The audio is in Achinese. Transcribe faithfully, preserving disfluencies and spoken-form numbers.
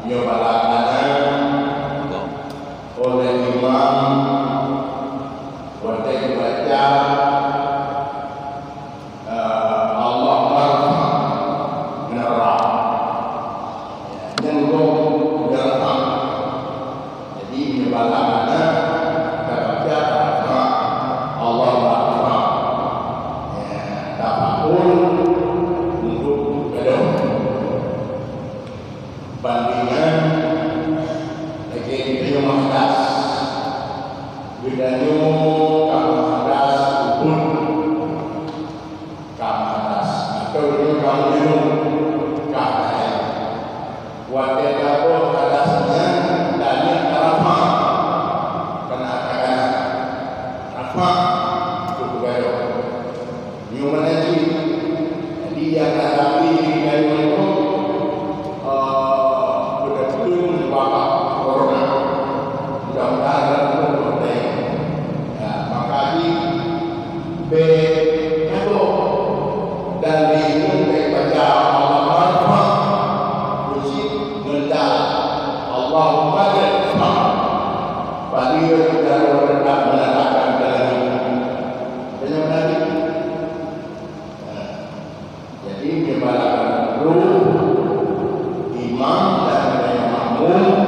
Nyoe bala kana oleh imam watée baca, eh, Allah marfa nara. Nyan gob udah rafa. Jadi nyoe bala kana tabaca rafa, Allah marfa. Ya, tafaul untuk gadoh. Bandingan lagée geutanyoe meuhadas. Geutanyoe ka meuhadas ubit, ka meuhadas. Atau geutanyoe ka meujunub, ka hadas. Watée taboh hadas nyan, dan nyan ka rafa. Kana ka kana. Rafa, itu gadoh. Nyoe meunan cit. Jadi, nyang ka tapi di kayu nyoe, eh, beutôi-beutôi wabah corona. Mudah-mudahan dalam umur kita ini. Ya, maka di be nyago dan di umur baca Allah Akbar, kunci ngendal. Allahumma jadfa. Bagi kita menegakkan dalam hidup. Jadi, meunyoe bala kana, imam dan makmum